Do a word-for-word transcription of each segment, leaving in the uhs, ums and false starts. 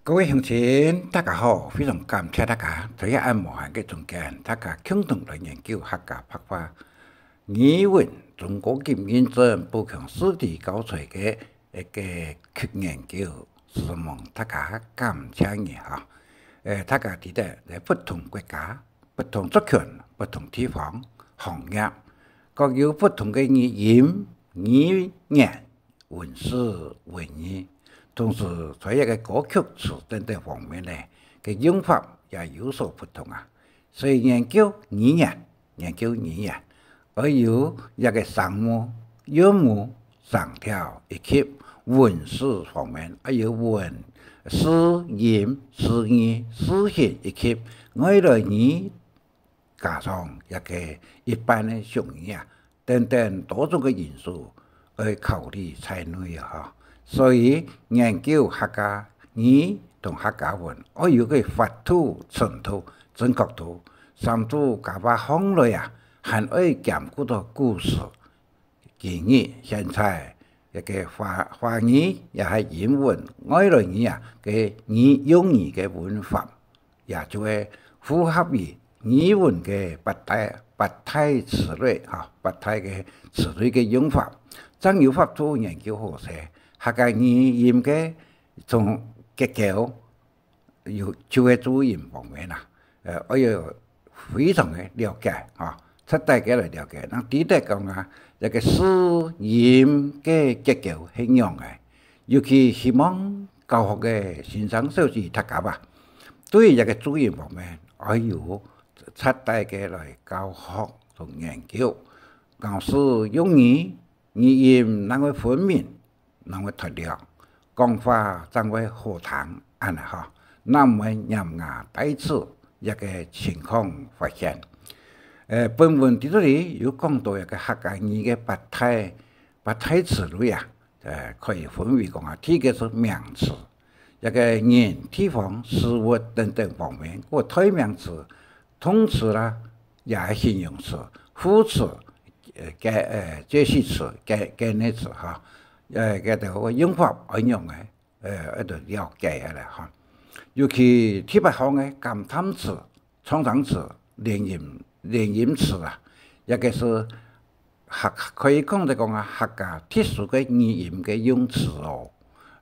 各位鄉親，大家好！非常感謝大家在這恁無閒个中間，大家共同來研究客家白話語文中高級認證補強試題教材个一个研究，希望大家感謝你哈。呃，大家知得在不同國家、不同族群、不同地方、行業，各有不同个語音、語言、 文字、文意，同時在這个歌曲詞等等方面呢，个用法也有所不同啊。所以研究語言，研究語言，愛有這个聲母、韻母、聲調以及文字方面，愛有文、字、音、字義、字形以及外來語，加上這个一般个俗語啊， 等等多種个因素愛考慮在內啊，吼。所以研究客家語同客家文，愛有个法度、程度、準確度，三度加把項來啊，還愛兼顧到故事、今日、現在，這个華、華語也係英文、外來語啊，个語、用語个文法。 也就係符合於語文个八大、八大詞類，吼，八大个詞類个用法，正有法度研究好勢客家語音个從結構，有、就係注音方面啦，呃，愛有非常个了解，吼，徹底个來了解。那知得講啊，這个字音个結構係仰个，尤其希望教學个先生小姐大家啊， 對於這个注音方面，愛有徹底个來教學同研究。教師用語，語音正會分明，正會脫離，講話正會好聽，恁呢吼，正毋會黏牙帶齒，這个情況發現。呃，本文裡肚裡有講到一个客家語个八大、八大詞類啊， 呃，可以分為講啊，第一个係名詞，這个人、地方、事物等等方面，个代名詞、動詞啦，也係形容詞、副詞，呃，介、呃，介系詞、介、介系詞哈，呃，該兜个用法愛仰个，呃，愛都了解个啦哈。尤其第八項个感嘆詞、 創生詞、連音、連音詞啊，這个係客、可以講得講啊，客家特殊个語音个用詞哦。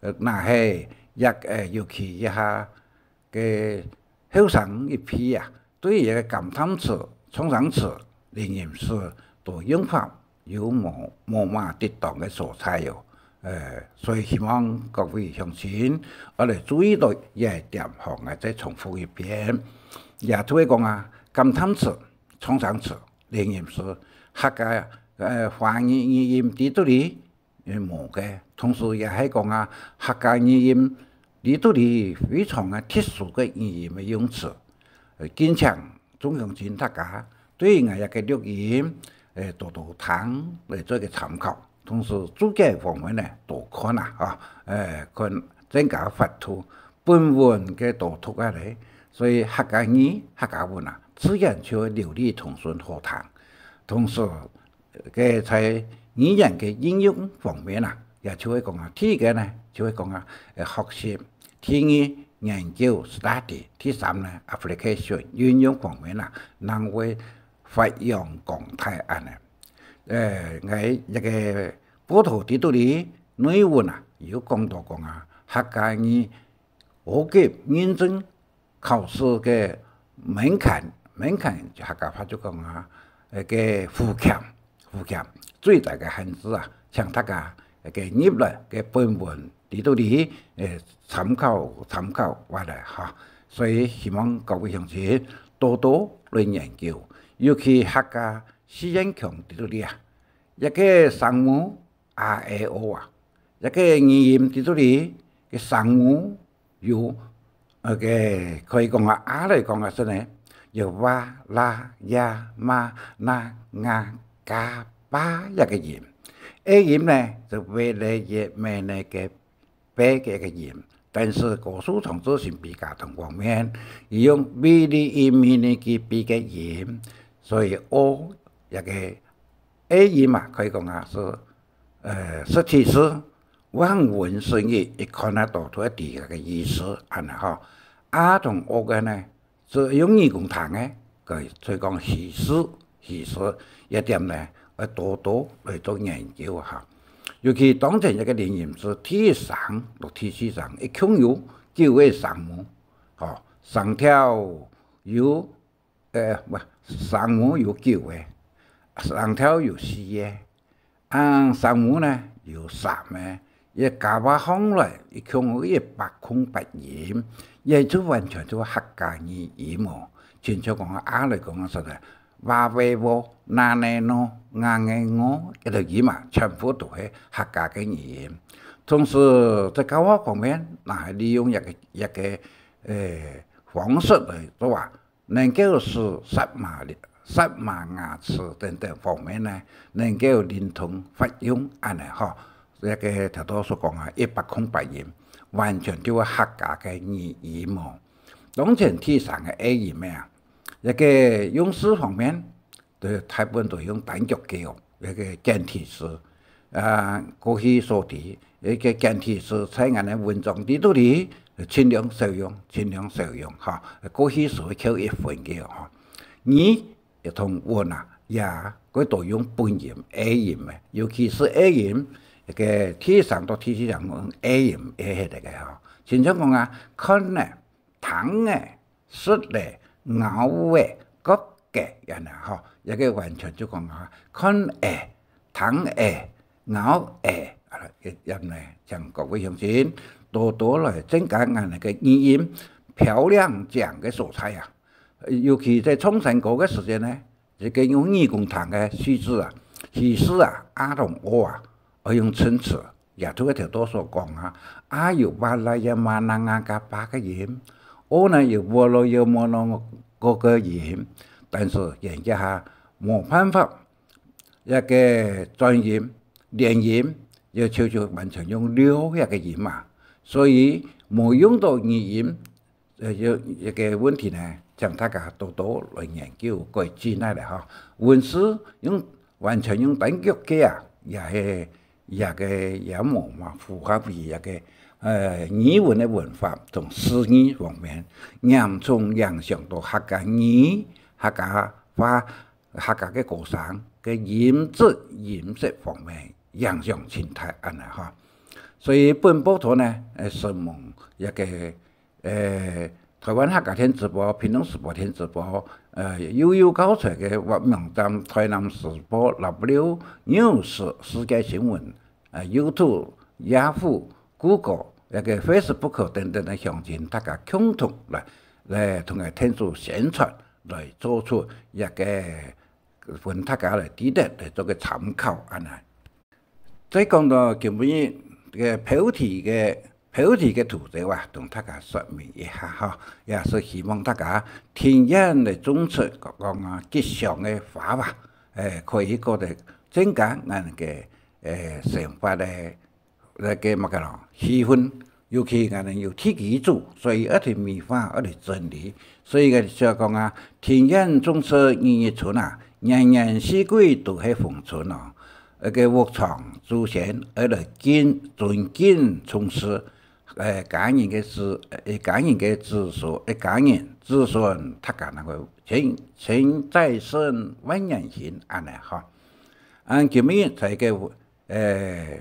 呃，若係這，呃，尤其這下个後生一輩啊，對於這个感嘆詞、創生詞、連音詞都用法 有無、無麼適當个所在哦。呃，所以希望各位鄉親愛來注意到這一點吼，𠊎再重複一遍。也就係講啊，感嘆詞、創生詞、連音詞，客家，呃，華語語音裡肚裡，呃，無个。同時也係講啊，客家語音裡肚裡非常个特殊个語音个用詞。呃，敬請眾鄉親大家 對於𠊎這个錄音，呃，多多聽，來做一个參考。同時，註解方面呢，多看啊，吼，呃，看增加法度。本文个多讀啊咧，所以客家語、客家文啊，自然就會流利通順好聽。同時，个在語言个應用方面啊，也就會講啊，第一个呢，就會講啊，呃，學習；第二，研究，study；第三呢，application，運用方面啊，正會發揚光大恁呢。呃，𠊎這个報導裡肚裡內文啊，有講到講啊，客家語高級認證 考試个門檻，門檻客家話就講啊，呃，个門檻，門檻，最大个限制啊，請大家个入來个本文裡肚裡，呃，參考，參考下來哈。所以希望各位鄉親多多來研究，尤其客家四縣腔裡肚裡啊，這个聲母 a、e、o啊，這个語音裡肚裡个聲母有，呃，个可以講啊，a來講啊，係呢，有va、la、ya、ma、na、nga、ka、pa這个音。e音呢，就ve、le、ye、me、ne、ke、pe个个音。但是高樹長治新編加工方面，佢用ve、li、i、mi、ni、ki、pi个音，所以o這个 e音啊，可以講啊，係，呃，實體字，望文生義，一看啊，都都會知佢个意思，恁呢吼。啊同學个呢，就用耳公聽个，佢就講敘事，敘事一點呢，愛多多來做研究哈。尤其當前這个連音字第一聲到第四聲，一共有九个聲母，吼，聲調有，呃，毋，聲母有九个，聲調有四个， 啊聲母呢有三个，一加啊項來，一共有一百空八音，也就完全就客家語音哦。親像講啊，啊來講啊，實在，哇喂喔，那呢喏，啊个喔，一个音嘛，全部都係客家个語音。同時，在教學方面，也係利用一个一个誒方式來做啊。 能夠使舌嫲舌嫲牙齒等等方面呢，能夠靈通發用，恁呢吼，這个頭頭所講啊，一百空八音，完全就係客家个語音哦。當前第三个A音个啊，這个用字方面，就大部分都用單腳个哦，這个簡體字。 啊，過去所知，這个簡體字在𠊎等文章裡肚裡，盡量少用，盡量少用哈。過去所會扣一分个哈。語同文啊，也過多用本音、A音个，尤其是A音，這个第三到第四聲用A音，A係个哈。親像講啊，看呢，聽呢， 食咧、咬咧、角个，恁呢吼，這个完全就講啊，看咧、聽咧、咬咧，啊，恁呢，請各位鄉親多多來增加𠊎等个語音漂亮獎个所在啊。尤其在唱山歌个時間呢，這个用耳公聽个敘事啊，敘事啊，啊同喔啊， 愛用唇齒，也就係頭頭所講啊，啊有哇啦呀嘛啦啊个八个音，喔呢有喔囉有摸囉个个音，但是現這下無辦法，這个轉音、連音，也就就完全用六个音嘛，所以無用到語音， 呃，有一个問題呢，請大家多多來研究改進來了哈。文字用完全用單腳个啊，也係也个也無嘛符合於這个呃語文个文法同詩意方面，嚴重影響到客家語、客家話、客家个歌聲个音質、音色方面影響盡大恁呢哈。所以本報導呢，呃，承蒙這个 呃，台灣客家電子報、屏東時報電子報，呃，悠悠教材个網網站、台南時報、W News 世界新聞、呃，YouTube、Yahoo、Google、該个Facebook等等个鄉親，大家共同來來同𠊎電子宣傳，來做出一个分大家來知得來做个參考恁呢。 再講到今晡日个標題个標題个圖則啊，同大家說明一下哈，也係希望大家天然个種出講啊吉祥个花啊，誒，可以過得增加𠊎个誒生活个該个麼个咯氣氛。 尤其𠊎等有地基主，所以愛去美化，愛去整理。所以𠊎就講啊，天然種出日日春啊，年年四季都係豐春哦。該个屋場祖先愛來敬尊敬重視，誒，家人个子，誒，家人个子孫，誒，家人子孫，大家能夠千千代生萬年興，恁呢哈。恁今日在該个誒，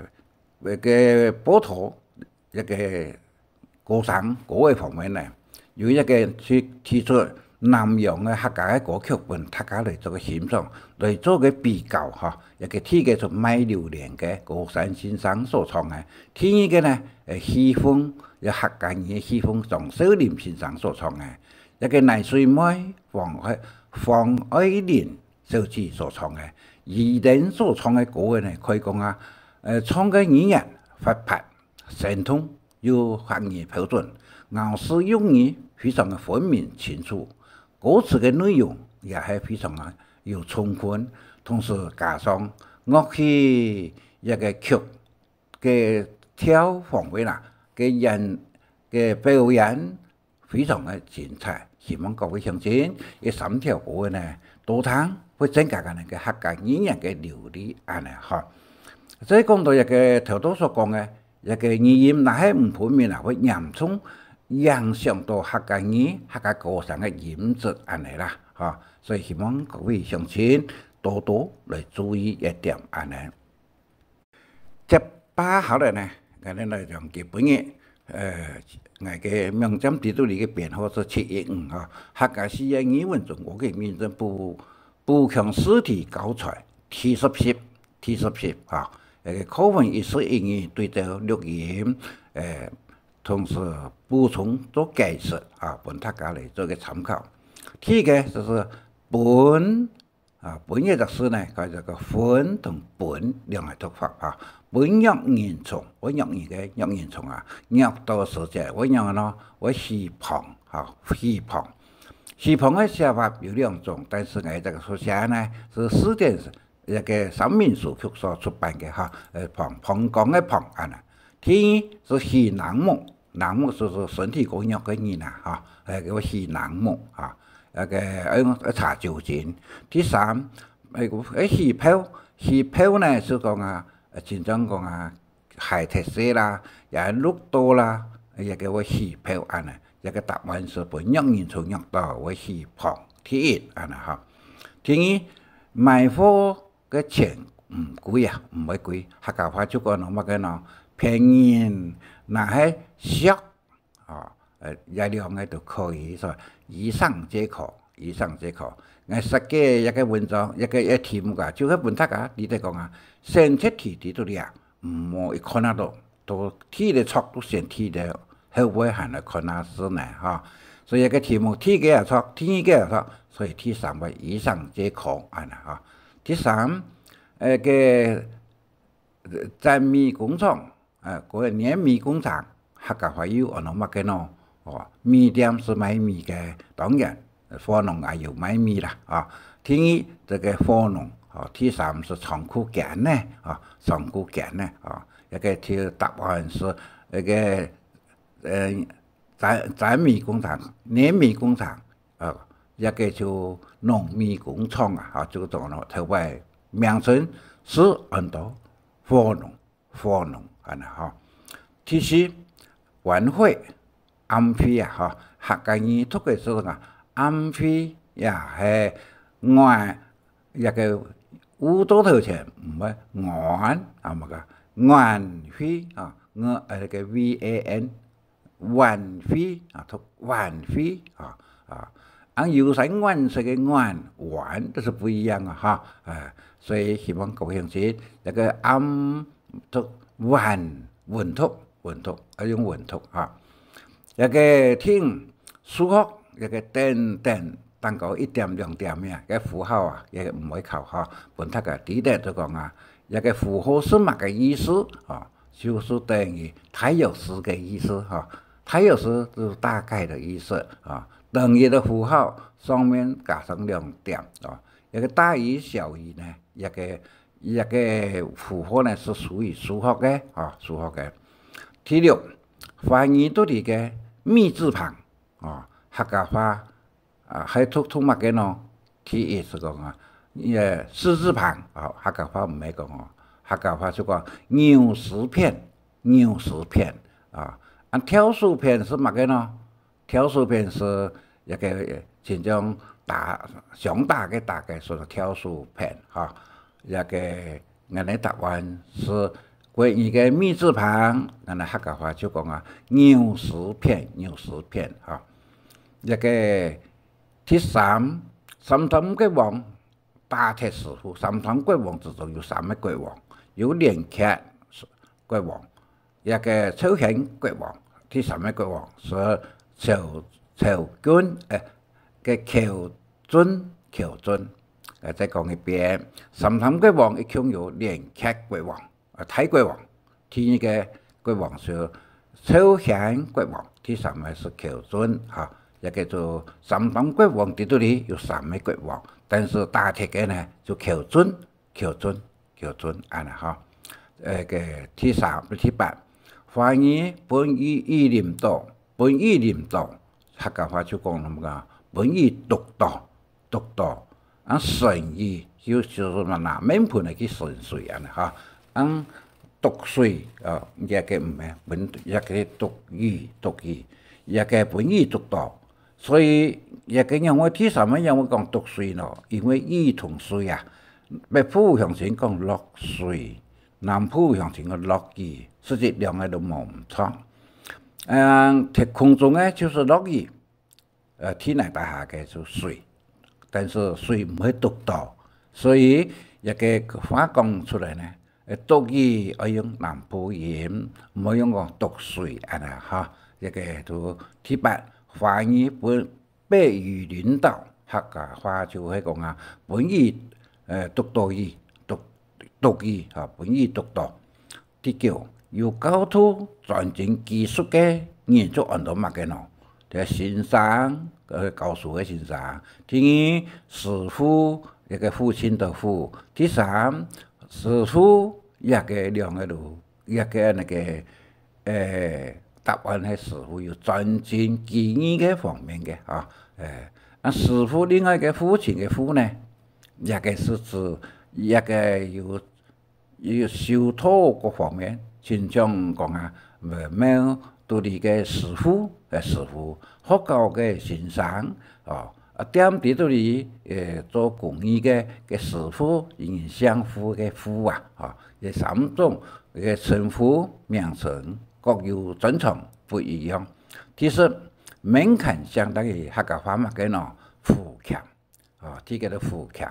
該个報導 一个歌聲歌个方面呢，有一个去提出南洋个客家个歌曲分大家來做个欣賞，來做个比較哈。一个第一个就賣榴槤个高山先生所唱个，第二个呢，誒，戲鳳，有客家語个戲鳳張少林先生所唱个，一个泥水妹黃愛黃愛玲小姐所唱个，佢等所唱个歌个呢，可以講啊，呃，唱个語言活潑、 生動，有客語標準，咬字用語非常个分明清楚，歌詞个內容也係非常个有充分，同時加上樂器一个曲个調方面啦，个演个表演 非常个精彩，希望各位鄉親，這三條歌呢，多聽會增加𠊎等个客家語言个流利恁呢哈。再講到一个頭頭所講个，這个語音若係毋分明啊，會嚴重影響到客家語、客家歌聲个音質恁呢啦，吼。所以希望各位鄉親多多來注意一點恁呢。接下來呢，𠊎等來講今晡日，呃，𠊎个網站底肚裡个編號係七一五吼，客家四縣語文中國語認證補、補強試題教材第十集，第十集吼。該个課文一字一語對照錄音，呃，同時補充做解釋啊，分大家來做个參考。第一个就係分 啊，分這隻字呢，佢這个分同本兩个讀法哈。分虐人蟲，分虐人个虐人蟲啊，虐到時節，會仰般呢？會起膨，哈，起膨。起膨个寫法有兩種，但是𠊎這个所寫呢，係辭典一个三民書局所出版个哈，呃，膨，膨風个膨，恁呢。第二係起膦目， 膦目係指身體過弱个人啊，哈，呃，叫起膦目啊，該个愛用，愛搽酒精。第三，呃，愛起泡，起泡呢係講啊，呃，親像講啊，鞋脫色啦，也擼到啦，也叫會起泡恁呢。這个答案係分虐人蟲虐到會起膨，第一恁呢哈。第二，買貨 个錢毋貴啊，毋會貴。客家話就講到麼个呢？便宜若係俗，哦，呃，這兩个都可以，所以以上皆可，以上皆可。𠊎設計一个文章，一个，一个題目啊，就係分大家知得講啊，選擇題底肚裡啊，毋好一看啊都，都題个著都選題个，後尾還來看啊字呢，哈。所以一个題目，第一个也著，第二个也著，所以第三个以上皆可，恁呢哈。 第三，呃，个，呃，精米工廠，呃，个煉米工廠，客家話又安到麼个呢？哦，米店係賣米个，當然，呃，貨農也有賣米啦，啊。第二，這个貨農，哦，第三係倉庫間呢，啊，倉庫間呢，啊，這个題答案係，該个，呃，精，精米工廠，煉米工廠， 呃，這个就農米工廠啊，哈，就講咯，頭擺名稱係安到貨農，貨農恁呢哈。第四，晚會，暗會啊，哈，客家語讀个時候啊，暗會也係晚，這个u到頭前，毋係晚，啊，麼个，晚會啊，呃，該个V A N， 晚會啊，讀晚會啊，啊，恁有山原色个原，晚，這係不一樣啊，哈，啊，所以希望各位鄉親，這个暗讀晚，文讀，文讀，愛用文讀哈。這个聽，數學，這个等等，單个一點兩點呀，該符號啊，也毋會考哈，分大家知得就講啊，這个符號係麼个意思啊？ 就是等於大約係个意思哈。大約係就大概的意思啊。等於的符號上面加上兩點啊。這个大於小於呢，這个，這个符號呢係屬於數學个啊，數學个。第六，華語肚裡个米字旁啊，客家話 啊，還讀，讀麼个呢？第一係講啊，呃，四字旁，啊，客家話毋係講哦，客家話就講牛屎片，牛屎片，啊，啊，跳鼠片係麼个呢？跳鼠片係一个，呃，親像打，相打个打个，所以跳鼠片，哈。這个，𠊎个答案係國語个米字旁，𠊎个客家話就講啊，牛屎片，牛屎片，哈。這个 第三，三山國王打鐵師傅，三山國王之中有三个國王，有連傑國王，這个趙興國王，第三个國王係趙，趙軍，呃，个喬俊，喬俊。呃，再講一遍，三山國王一共有連傑國王， 呃，大國王。第二个國王係趙興國王，第三个係喬俊，哈。這个就三山國王底肚裡有三个國王，但是打鐵个呢，就喬俊，喬俊，喬俊，恁呢哈。呃，个第三，第八，華語本意，意林島，本意林島，客家話就講麼个，本意獨島， 獨島。啊，盛意就，就係拿面盆來去盛水恁呢哈。啊，毒水，啊，這个毋係，分，這个毒魚，毒魚，這个分魚毒到。所以，這个仰會，第三个仰會講毒水呢？因為魚同水啊，北部鄉親講落水，南部鄉親講落雨，實際兩个都無毋著。嗯，在空中个就係落雨， 呃，地泥底下个就水，但是水毋會毒到，所以這个話講出來呢，呃，毒魚愛用南部音，毋好用講毒水恁樣哈。這个就第八，華語分北語領導，客家話就係講啊，分魚，呃，毒到魚，毒，毒魚哈，分魚毒到。 第九，有教導專精技術个人就安到麼个呢？就係先生，呃，教書个先生。第二，師傅，一个父親的父。第三，師傅，這个兩个路，這个那个，呃，答案係師傅有專精技藝个方面个啊。呃，啊，師傅另外一个父親个父呢，這个係指，這个有 有修道各方面，親像講啊，廟肚裡个師傅，呃，師傅，學校个先生，哦，啊，店裡肚裡，呃，做工藝个，个師傅，因為姓傅个傅啊，哦，這三種个稱呼名稱各有專長不一樣。其實，門檻相當於客家話麼个呢？戶檻。 哦，第一个就戶檻。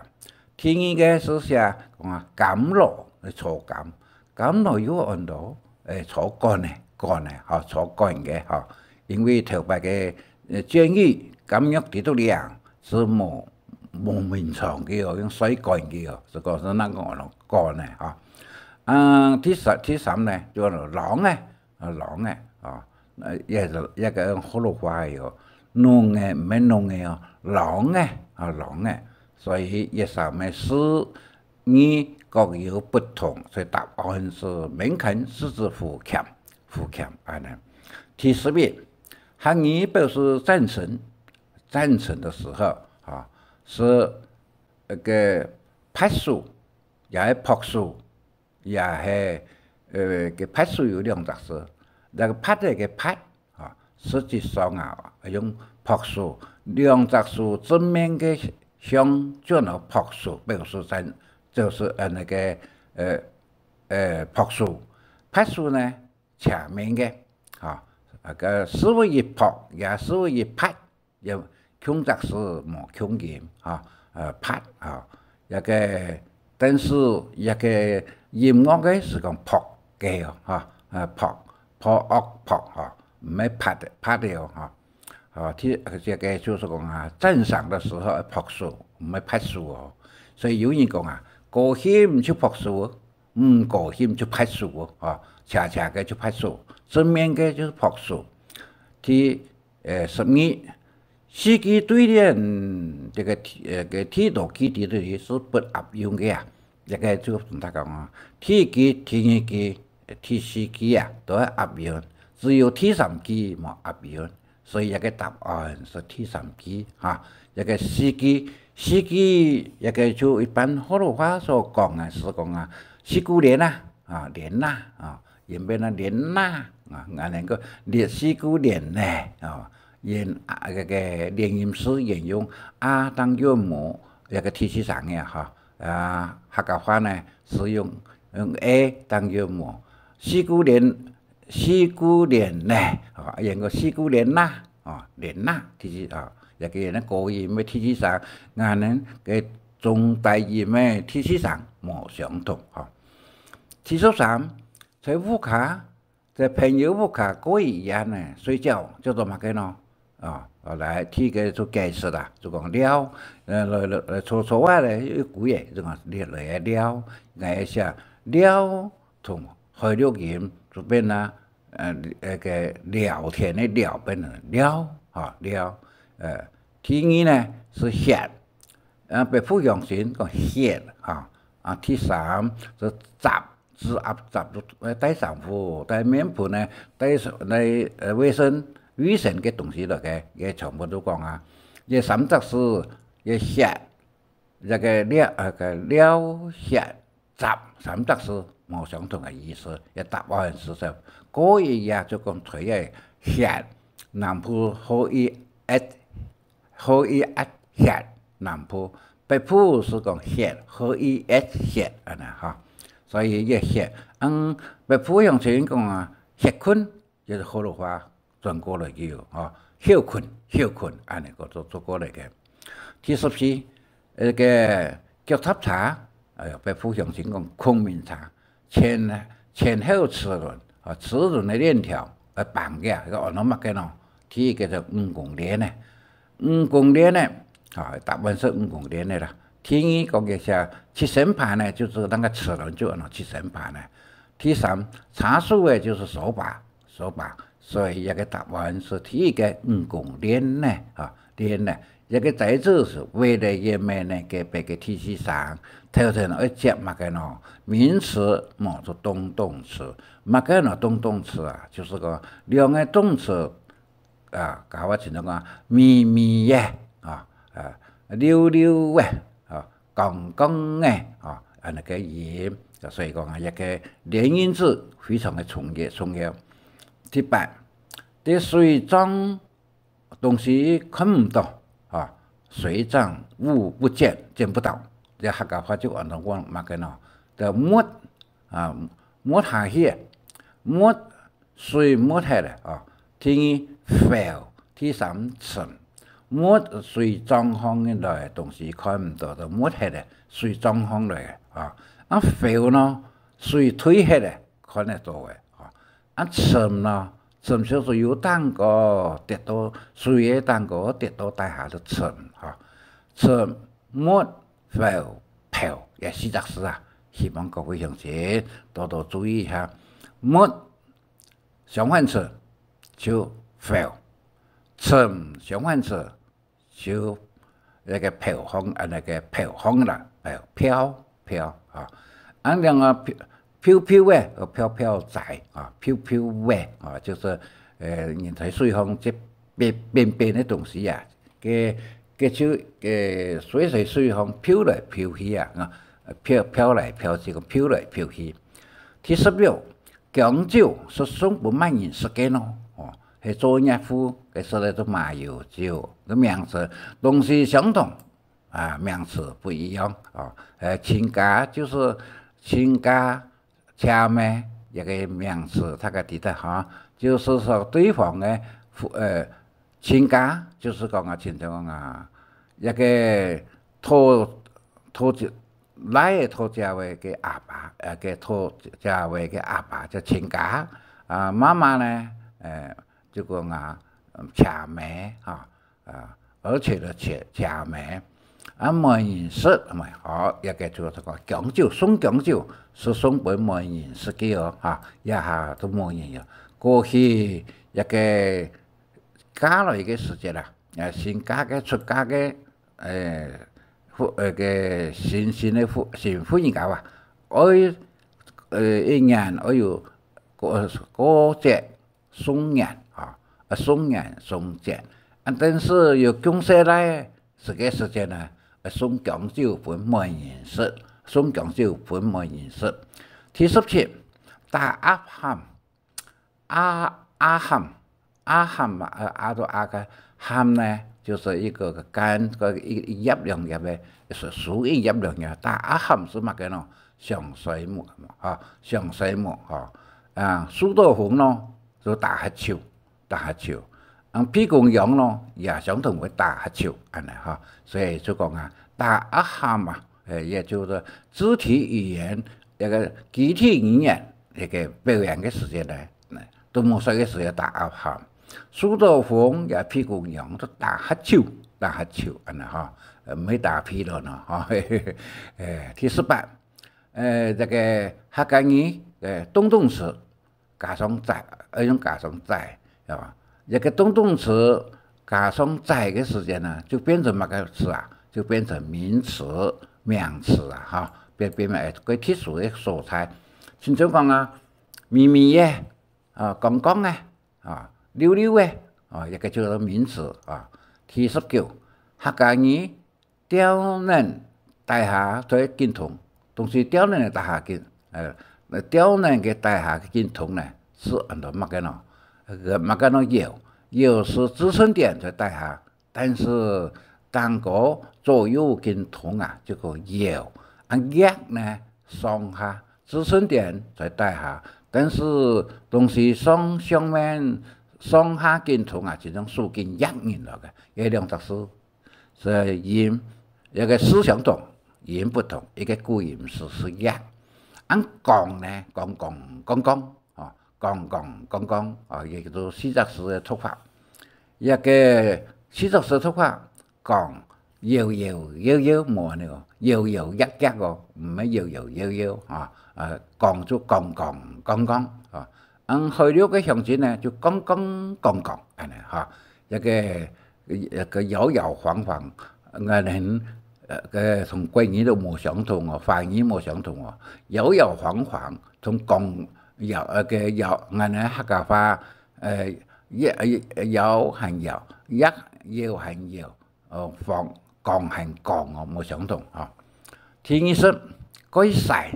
第二个係寫講啊，監牢，坐監。監牢又安到，誒，坐監个，監个，吼，坐監个，吼。因為頭擺个，呃，監獄，監獄裡肚裡啊，係無，無眠床个哦，用睡監个哦，所以講係恁樣安到監个，吼。啊，第三，第三呢，就安到啷个， 啊，啷个，啊，呃，也係，也个學老話个哦，啷个，毋係弄个哦，啷个，啊，啷个。所以這三个字義各有不同，所以答案係門檻係指戶檻，戶檻，恁呢。第十一，客語表示贊成，贊成的時候，啊，係那个拍手，也係拍手， 也係，呃，个拍手有兩隻字，該个拍仔个拍，啊，實際上啊，用拍手，兩隻手正面个向轉來拍手，表示在，就係，呃，那个，呃，呃，拍手。拍手呢，斜面个，啊，那个係會一拍，也係會一拍， 也共隻字無共音，哈，呃，拍，哈，這个，但是這个音樂个係講拍个哦，哈，呃，拍，拍樂拍，哈，毋係拍个，拍个哦，哈。啊，第，這个就係講啊，讚賞的時候拍手，毋係拍手哦。所以有人講啊，高興就拍手哦，毋高興就拍手哦，哈，斜斜个就拍手，正面个就拍手。第 呃，十二，四句對聯，這个第，呃，个第一句裡肚係不押韻个啊。這个就同大家講啊，第一句、第二句、第四句啊，都愛押韻，只有第三句無押韻，所以這个答案係第三句哈。這个四句，四句，這个就一般學老話所講个係講啊，四句聯啊，啊，聯啊，啊， 原本啊，聯啊，啊，𠊎能夠列四句聯呢，哦，沿啊，該个連音字沿用啊當韻母，這个第四聲个哈，啊，客家話呢，係用，用a當韻母，四句聯，四句聯呢，哦，沿个四句聯啊，哦，聯啊，第四，哦，這个呢，高音个第四聲，𠊎等个中低音个第四聲無相同，吼。第十三， 在屋下，在朋友屋下過一夜呢，睡覺，叫做麼个呢？啊，來，第一个就解釋啦，就講尞，呃，來，來，來，坐，坐下來，有句仔，就講來，來尞，𠊎寫尞同海陸音就變啦，呃，那个聊天个聊變成尞，哈，尞，呃，第二呢，係歇， 啊，北部鄉親講歇，哈，啊，第三，係擸，指甲擸，呃，戴衫褲，戴面盆呢，戴，戴，呃，衛生，衛生个東西落去，這全部都講啊。這三隻字，這歇，這个尞，呃，个尞、歇、 擸三隻字，無相同个意思。這答案係在高一呀，就講在該歇，南部好一歇，好一歇歇，南部，北部係講歇，好一歇歇，恁呢哈。所以這歇，嗯，北部鄉親講啊，歇睏，這係學老話轉過來个哦，吼，歇睏，歇睏，恁呢个做，做過來个。第十四，該个腳踏車，哎喲，北部鄉親講孔明車，前，前後齒輪，啊，齒輪个鏈條，呃，綁个，該安到麼个呢？第一个就五公鏈呢，五公鏈呢，啊，答案係五公鏈个啦。第二个个係七星盤呢，就係該个齒輪就安到七星盤呢。第三，車手个就係手把，手把。所以這个答案係第一个五公鏈呢，啊，鏈呢。這个在這係為了也沒那个別个第四聲，頭前愛接麼个呢？名詞，無就動動詞。麼个呢？動動詞啊，就係講兩个動詞啊，教會親像講，微微个啊，啊，溜溜个啊，剛剛个啊，恁呢个音。所以講啊，這个連音字非常个重要，重要。第八，在水上東西看毋到啊，水上物不見，見不到。這客家話就安到講麼个呢？就沒啊，沒下去，沒水沒忒了啊。第二，浮，第三，沉。沒水上項來个東西看毋到，就沒忒了，水上項來个啊。啊，浮呢，水退忒了，看得到个啊。啊，沉呢，沉就係有頂高跌到，水个頂高跌到底下就沉哈。沉，沒，浮，浮，這四隻字啊，希望各位鄉親多多注意一下。沒，相反詞就浮，沉，相反詞就該个飄向，啊，該个飄向啦，飄，飄，飄啊。啊，另外飄，飄飄个，呃，飄飄仔啊，飄飄个啊，就係，呃，人在水上這邊，邊邊个東西啊，个，个就，个水在水上飄來飄去啊，啊，飄，飄來飄去，飄來飄去。第十六，薑酒係送分麼人食个呢？哦，係做業務个食个做麻油酒，个名詞，東西相同，啊，名詞不一樣哦。呃，親家就係親家，姐妹，這个名詞大家知得哈，就係說對方个父，呃，親家，就係講啊，親像講啊，這个討，討姐，倈仔討姐仔个阿爸，呃，个討姐仔个阿爸叫親家。啊，媽媽呢，呃，就講啊，嗯，姐妹哈，啊，而且个姐，姐妹。啊，無人食，係無？哦，這个就係講薑酒，送薑酒，係送分無人食个哦，哈，這下都無人有。過去這个嫁來个時節啦，呃，新嫁个、出嫁个，呃，婦，呃，个新，新个婦，新婦人家啊，愛，呃，一年愛有過，過節送年啊，啊，送年送節。啊，但係有降細倈，係个時節呢，啊，送薑酒分無人食，送薑酒分無人食。第十七，打鴨喊。 鴨，鴨喊，鴨喊嘛，呃，鴨到鴨个喊呢，就係一个，个間，个一，一葉兩葉个，係，係一葉兩葉。打鴨喊係麼个呢？上睡目，哈，上睡目，哈。啊，收到風呢，就打哈啾，打哈啾。啊，鼻公癢呢，也相同會打哈啾，恁呢哈。所以就講啊，打鴨喊啊， 呃，也就係肢體語言，該个肢體語言，該个表演个時節呢，都無睡个時節打鴨喊。收到風也鼻公癢，都打哈啾，打哈啾，恁呢哈，呃，毋係打屁咯呢，哈。呃，第十八，呃，這个客家語，呃，動動詞， 加上仔，愛用加上仔，係吧？一个動動詞加上仔个時節呢，就變成麼个詞啊？就變成名詞、名詞啊，哈，變，變，哎，个特殊个所在。親像講啊，微微个，啊，光光个，啊，溜溜个，啊，一个叫做名詞啊。第十九，客家語 吊等大下在緊動，東西吊等个大下緊，呃，呃，吊等个底下个金桶呢，係安到麼个呢？呃，麼个呢？腰，腰係支撐點在底下，但是頂高左右金桶啊，就个腰。啊，腰呢，上下，支撐點在底下，但是東西上，上面，上下金桶啊，就像手巾掖人來个，這兩隻字。 所以音，這个字相同，音不同，一个古音係，係藥。恁講呢，講講講講，哦，講講講講，哦，也叫做四隻字个讀法。這个四隻字讀法，講，搖搖搖搖，無恁樣哦，搖搖躍躍哦，毋係搖搖搖搖，啊，呃，講就講講講講，啊。 嗯，海陸个鄉親呢，就講講講講，恁呢哈。這个，這个搖搖晃晃，𠊎等，呃，个同國語都無相同哦，華語無相同哦。搖搖晃晃，同講搖，呃，个搖，𠊎等客家話，呃，搖，搖還搖，搖，搖還搖，呃，晃，講還講哦，無相同哈。第二十，蓋曬。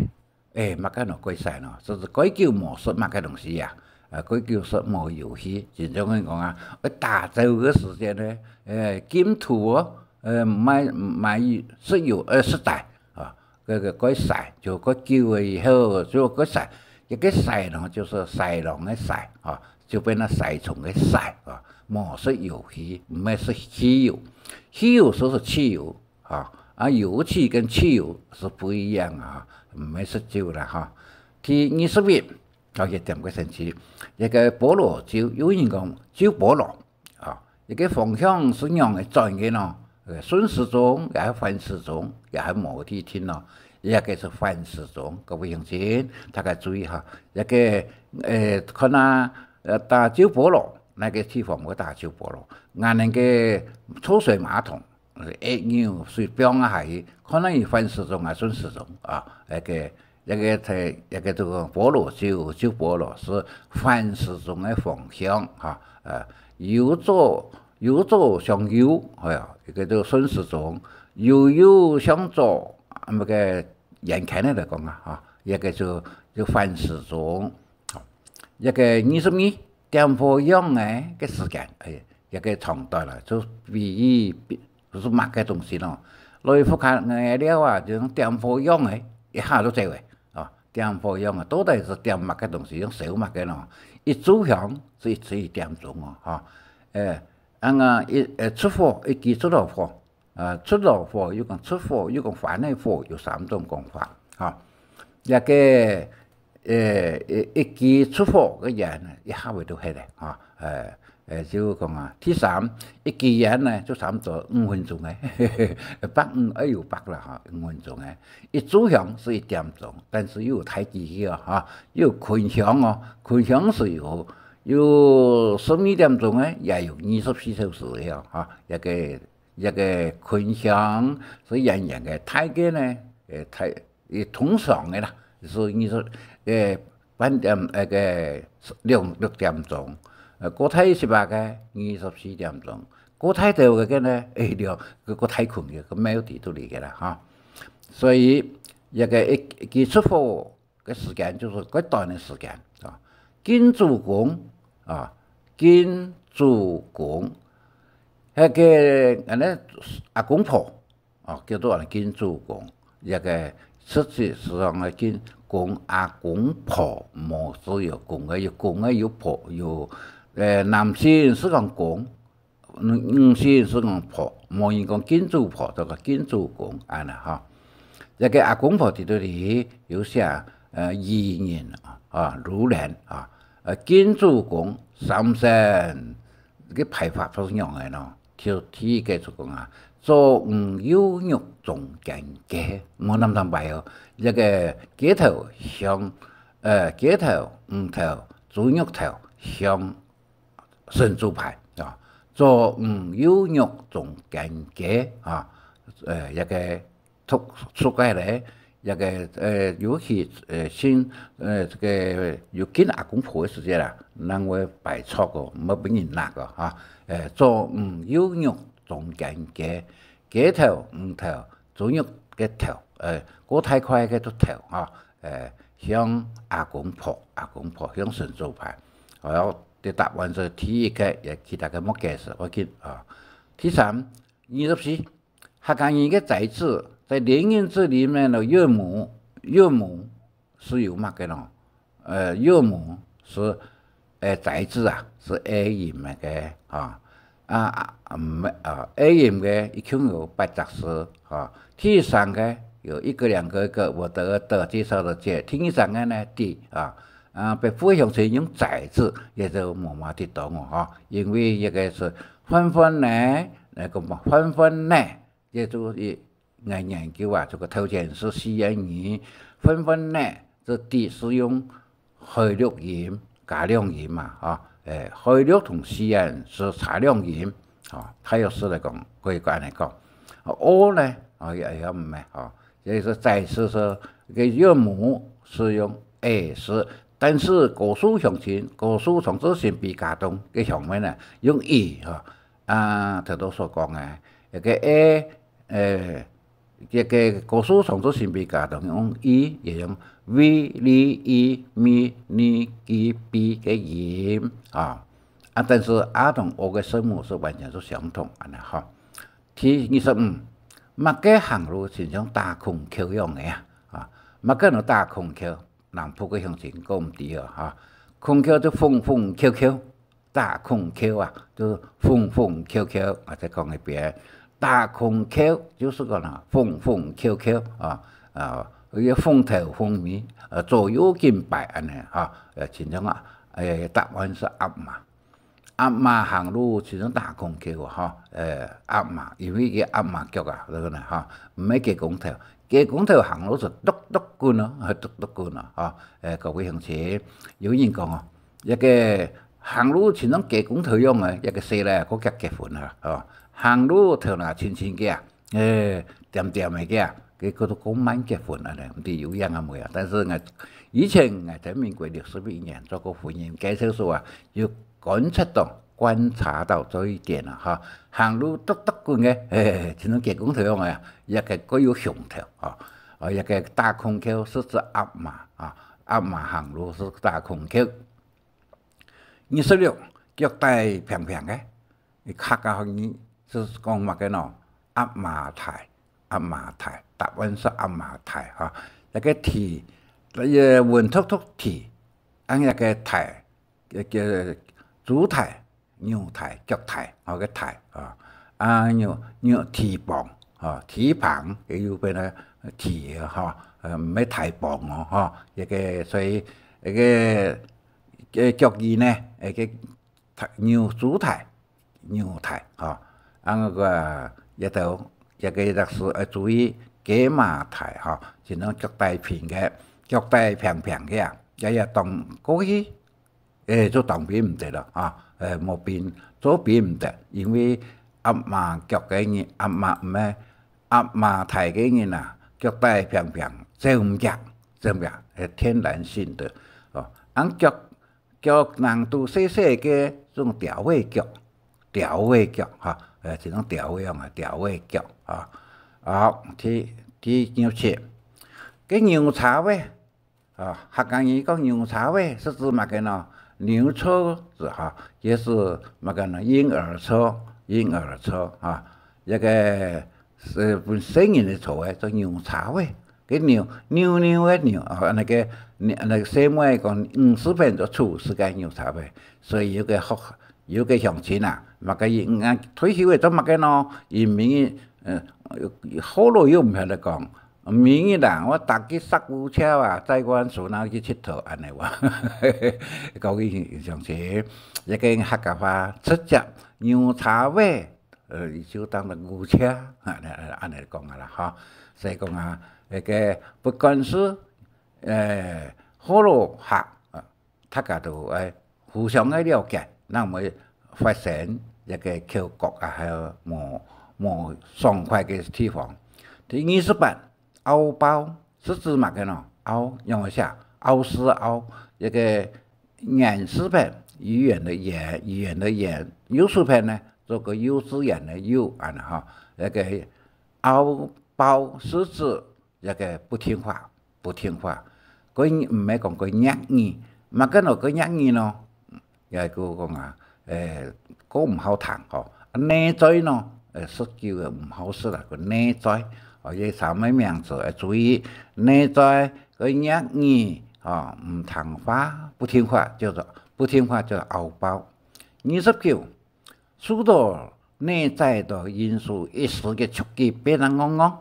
欸，麼个呢？蓋曬呢？就係蓋久無食麼个東西啊？啊，蓋久食無遊戲，真正个講啊，愛打走个時間呢，欸，禁吐哦，欸，毋愛，毋愛食油，呃，食齋啊，該个蓋曬，就蓋久了以後就蓋曬。這个曬呢，就係曬浪个曬啊，就變成曬蟲个曬啊，無食遊戲，毋愛食汽油，汽油就係汽油， 哈，啊，油漆跟汽油係不一樣啊，毋係食酒啦哈。第二十一，好，也點个神奇，這个菠蘿酒，有人講酒菠蘿，啊，這个方向係仰仔轉个呢？呃，順時鐘，也係反時鐘，也係無地定咯，這个係反時鐘，各位鄉親，大家注意哈，這个，呃，看啊，呃，打酒菠蘿，哪个地方會打酒菠蘿？𠊎等个抽水馬桶， 呃，一扭水放下去，看下佢反時鐘還順時鐘啊。該个，該个在，該个這个菠蘿酒，酒菠蘿係反時鐘个方向哈。呃，由左，由左向右，哎呀，一个就順時鐘，由右向左，啊，該个圓圈个來講啊，哈，一个就，就反時鐘。 好，這个二十二，點火樣仔个時間，哎，這个長短啦，就比喻，比，就係麼个東西咯。來屋下个料啊，就像點火樣仔，一下就做个，哦，點火樣仔，到底係點麼个東西，用燒麼个咯？一炷香係一，係一點鐘哦，哈。呃，恁樣一，呃，出火，一支出老火， 呃，出老火，又講出火，又講番仔火，有三種講法，哈。這个，呃，一，一支出火个煙呢，一下仔就忒了，哈。呃，呃，就講啊，第三，一支煙呢，就差不多五分鐘个，百五，哎，有百啦，哈，五分鐘个。一炷香係一點鐘，但是又有大支去哦，哈，又有捆香哦，捆香係有，有十二點鐘个，也有二十四小時个哦，哈，這个 這个捆香係圓圓个，大个呢，呃，大，呃，通常个啦，係二十，呃，半點，呃，个六，六點鐘，呃，過大一息仔个二十四點鐘，過大兜个呢，哎，了，過，過大捆个，个廟底肚裡个啦，哈。所以，這个一，一支出火 个時間就係較短个時間啊。敬祖公啊，敬祖公，該个恁呢阿公婆啊，叫做恁呢敬祖公。這个實際上个敬公阿公婆，無只有公个，有公个有婆，有，呃，男性係講公， 女，女性係講婆，無人講敬祖婆，就講敬祖公恁呢哈。這个阿公婆底肚裡有寫，呃，愚人啊，愚人啊，呃，敬祖公三牲，个排法係仰仔呢？就第一个就講啊，左魚右肉中間雞，無恁樣排哦。這个雞頭向，呃，雞頭、魚頭、豬肉頭向 神主牌啊，左魚右肉中間雞啊，呃，這个讀出來咧，這个，呃，尤其，呃，信，呃，這个有敬阿公婆个時節啦，人會拜桌个，毋好分人拿个哈。呃，左魚右肉中間雞，雞頭、魚頭、豬肉个頭，呃，過大塊个就頭哈，呃，向阿公婆，阿公婆向神主牌。哦，這答案係第一个，也其他个莫解釋，OK啊。第三，二十四，客家人个崽字，在連音字裡面呢，韻母，韻母係有麼个呢？呃，韻母係，呃，崽字啊，係A音个，啊。啊，啊，毋係，啊，A音个一共有八隻字，啊。第三个有一个、兩个、一个，我的、的，介绍的介。第三个呢，的，啊。啊，北部个鄉親用崽字，也就無麼个得當哦，吼，因為這个係歡歡呢，那个嘛，歡歡呢，這就一，𠊎研究啊，這个頭前係四縣語，歡歡呢，這的係用海陸音加兩音嘛，吼，誒，海陸同四縣係差兩音，吼，大約係來講，可以恁樣講。O呢，哦，也，也毋係，吼， 這个崽字係个韻母係用A字，但係高樹鄉親，高樹長治新埤茄苳个鄉民呢，用E吼。啊，頭頭所講个，這个A，呃，這个高樹長治新埤茄苳用E，也用V、L、E、M、N、G、B个音啊。啊，但係A同O个聲母係完全係相同，恁樣吼。 第二十五，麼个行路親像打孔竅樣个啊？啊，麼个人打孔竅？南部个鄉親講毋知哦，哈。孔竅就縫縫竅竅，打孔竅啊，就縫縫竅竅。𠊎再講一遍，打孔竅就係講啦，縫縫竅竅啊，啊，有縫頭縫尾，呃，左右緊擺恁樣哈，呃，親像啊，誒，答案係鴨嫲。 鴨嫲行路親像打孔竅啊，吼，呃，鴨嫲，因為佢鴨嫲腳啊，這个呢，吼，毋係雞公頭，雞公頭行路係篤篤滾哦，係篤篤滾哦，吼，呃，各位鄉親，有人講哦，這个行路親像雞公頭樣个，這个細倈仔過遽結婚啊，吼，行路頭那親親个啊， 誒，恬恬个个啊，佢个都講慢結婚恁樣，毋知有影啊無啊。但係𠊎以前𠊎在民國六十一年做過婚姻介紹所啊，有觀察到、觀察到這一點啊，哈。行路篤篤滾个，嘿，親像雞公頭樣个啊，也个過有雄頭，哈。哦，也个打孔竅係指鴨嫲啊，鴨嫲行路係打孔竅。二十六，腳底平平个， 客家話語係講麼个呢？鴨嫲蹄，鴨嫲蹄，答案係鴨嫲蹄哈。該个蹄，該个文讀讀蹄，恁樣个蹄，該个豬蹄、牛蹄、腳蹄，吼，个蹄啊。啊，牛，牛蹄膀，吼，蹄膀，也有變个蹄哈，呃，毋係蹄膀哦，吼，該个，所以，該个，个腳趾呢，該个 蹄，牛，豬蹄，牛蹄，吼。啊，該个，這兜，這个歷史愛注意，雞嫲蹄，吼，親像腳底平个，腳底平平个啊，這也當過去，誒，就當變毋得了，啊，誒，無變，做變毋得，因為鴨嫲腳个人，鴨嫲，毋係，鴨嫲蹄个人啊，腳底平平，走毋遽，走毋遽，係天然性的，哦，恁腳 腳囊肚細細个，這種鳥仔腳，鳥仔腳哈，呃，這種鳥仔樣啊，鳥仔腳哈。好，第，第二十七，个牛車仔，啊，客家語講牛車仔係指麼个呢？牛車子哈，也係麼个呢？嬰兒車，嬰兒車哈，這个 係分細人仔坐个，做牛車仔。个牛，扭扭个扭，哦，恁樣个，恁樣个細妹講，五十片就出世个牛車仔。所以有个學，有个鄉親啊，麼个佢，嗯，退休个做麼个呢？佢名義，呃，學老又毋曉得講，名義啦，我搭佢駛牛車啊，載阮孫仔去𨑨迌，恁樣哇。各位鄉親，這个客家話直接牛車仔， 呃，佢就當作牛車，恁樣，恁樣講啊啦，吼。所以講啊，該个不管係，呃，學老客，呃，大家都愛互相个了解，正毋會發生這个口角啊，還有無，無爽快个地方。第二十八，拗爆係指麼个呢？拗，仰般寫？拗字拗，這个 言字邊，語言的言，語言的言，幼字邊呢，做个幼稚園的幼，恁樣吼。該个拗爆係指該个不聽話，不聽話。个毋係講个弱語，麼个喏个弱語喏？也係講啊，誒，个毋好聽吼。內在喏，誒，食久个毋好食啊，个內在，哦，這三个名詞愛注意。內在个弱語，哦，毋聽話，不聽話叫做，不聽話叫做拗爆。二十九， 受到內在个因素，一時个刺激變到戇戇，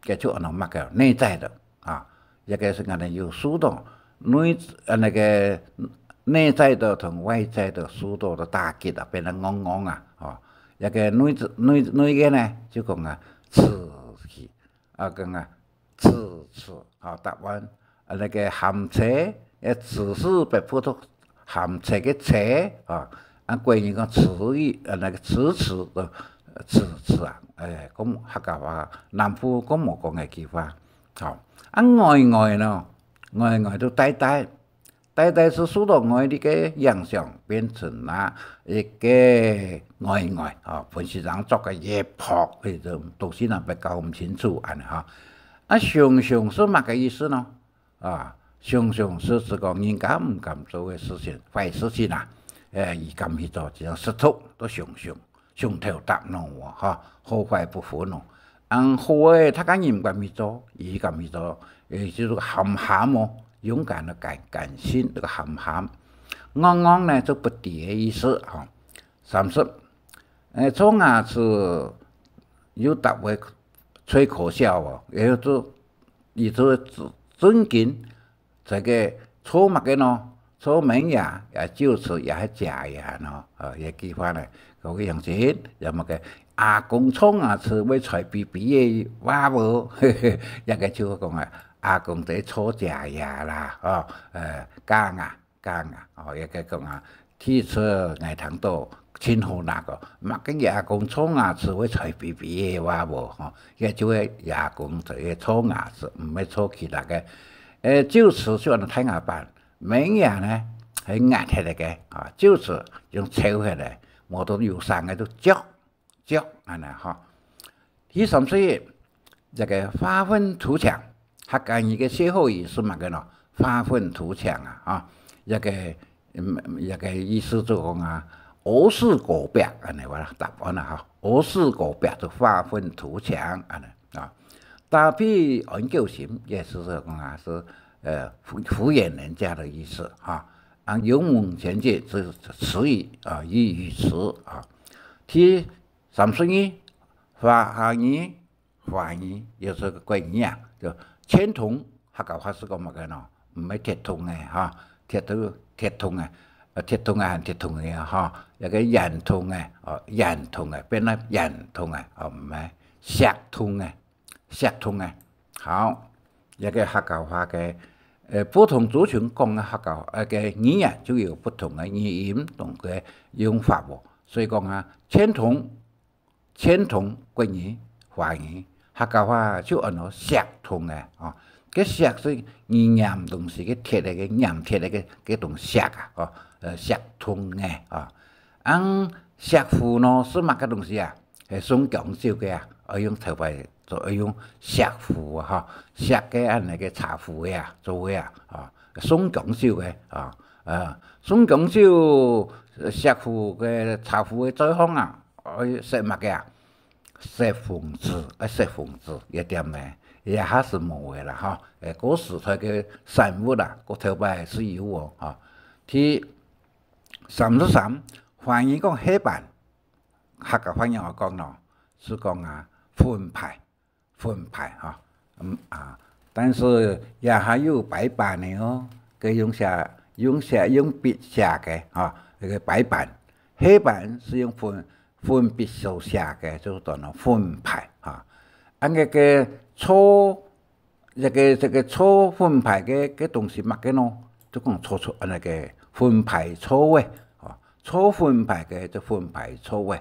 該就安到麼个內在个啊，這个係𠊎等有受到內，呃，該个內在个同外在个受到个打擊啊，變到戇戇啊，吼。這个內，內，內个呢，就講啊，遲去，啊，講啊， 遲遲，吼，答案。啊，該个含車，誒，遲遲不讀含車个車，吼，啊，國語講遲疑，啊，該个遲遲，呃，遲遲啊，誒，講客家話，南部講無講這句話，吼。啊，呆呆呢，呆呆就呆呆， 呆呆係受到外力个影響，變成啊一个呆呆，吼，分先生捉个一拍，佢就東西南北搞毋清楚，恁呢吼。啊，常常係麼个意思呢？啊，常常係指講人家毋敢做个事情，壞事情啊，誒，佢敢去做，就像食毒，都常常。 上頭搭腦啊，吼，好壞不分哦。恁好个，大家人毋敢去做，佢敢去做，誒，就係鹹鹹哦，勇敢个敢，敢信，這个鹹鹹。戇戇呢，就不知个意思，吼。三十，誒，臭牙齒又搭會最可笑哦，也就，也就正經 這个臭麼个呢？臭門牙，也就是也係假牙呢？呃，這句話呢，各位鄉親，有麼个阿公臭牙齒會衰嗶嗶个話無？這个就講啊，阿公在臭假牙啦，哦，呃，假牙，假牙，哦，這个講啊，第一次𠊎聽到真好笑个，麼个阿公臭牙齒會衰嗶嗶个話無？吼，這就係阿公在个臭牙齒，毋係臭其他个。誒，臼齒就安到大牙板， 門牙呢，係牙忒个，啊，臼齒用抽忒个，無到有聲个就จ๊，จ๊，恁呢吼。第三十一，這个發憤圖強，客家語个歇後語係麼个呢？發憤圖強啊，啊，這个，嗯，這个意思就講啊，屙屎疴癟，恁呢話啦，答案啦，吼，屙屎疴癟就發憤圖強，恁呢啊。打屁安狗心，也係講啊，係 呃，敷，敷衍人家的意思，哈。啊，勇猛前進是詞語，啊，語，語詞，啊。第三十二，華語，華語，也係國語啊，就青銅，客家話係講麼个呢？毋係鐵銅个，哈，鐵銅，鐵銅个，呃，鐵銅个還鐵銅个，哈，這个鉛銅个，哦，鉛銅个，變到鉛銅个，哦，毋係，錫銅个。 錫銅个。好，這个客家話个，呃，不同族群講个客家話，呃，个語言就有不同个語音同个用法哦。所以講啊，青銅，青銅國語、華語，客家話就安到錫銅个，哦。該錫係你黏東西个鐵个，个黏鐵个，个，个東西啊，哦，呃，錫銅个，哦。 恁石斛呢，係麼个東西啊？係送薑酒个啊，愛用頭擺做，愛用石斛啊，吼，石个恁呢个茶壺个啊，做个啊，啊，送薑酒个啊，啊，送薑酒，石斛个茶壺个嘴項啊，愛塞麼个啊？塞紅紙，愛塞紅紙，這點呢，這下係無个啦，吼。誒，古時代个產物啊，古頭擺係有哦，吼。第 三十三，華語講黑板，客家話仰般講呢？係講啊，粉白，粉白哈。嗯啊，但是也還有白板个哦，佢用寫，用寫，用筆寫个哈，該个白板、黑板係用粉，粉筆所寫个，就係講粉白哈。恁个个錯 這个，這个錯粉白个，个東西麼个呢？就講錯，錯，恁呢个粉白錯个，吼，錯粉白个就粉白錯个。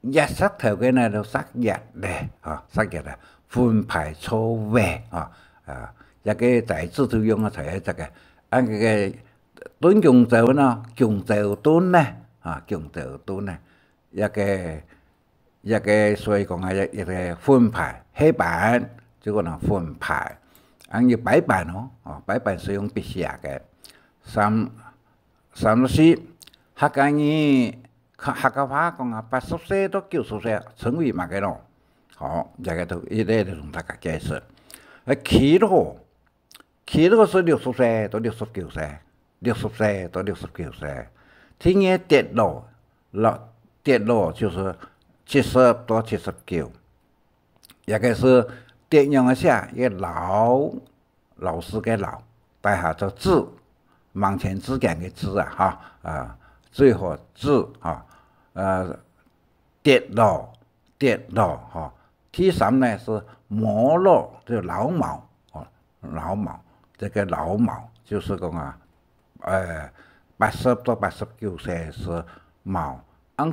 擛石頭个呢，就石擛个，吼，石擛个，粉白錯个，吼，啊，這个在這就用啊，在這个，啊，這个燉弓蕉呢，弓蕉燉呢，啊，弓蕉燉呢，這个 這个所以講啊，這，這个粉白，黑板，就講呢粉白。恁樣白板哦，哦，白板係用筆寫个。三，三十四，客家語，客，客家話講啊，八十歲到九十歲稱為麼个咯？好，這个都一一同大家解釋。呃，耆老，耆老係六十歲到六十九歲，六十歲到六十九歲。第二，跌老，老，跌老就係七十到七十九。 這个係點樣个寫？一个老，老師个老，底下做子，門前之間个之啊，哈，啊，最後之，哈，呃，跌老，跌老，哈。第三呢係毛老，就老毛，哦，老毛，這个老毛，就係講啊，呃，八十到八十九歲係毛，恁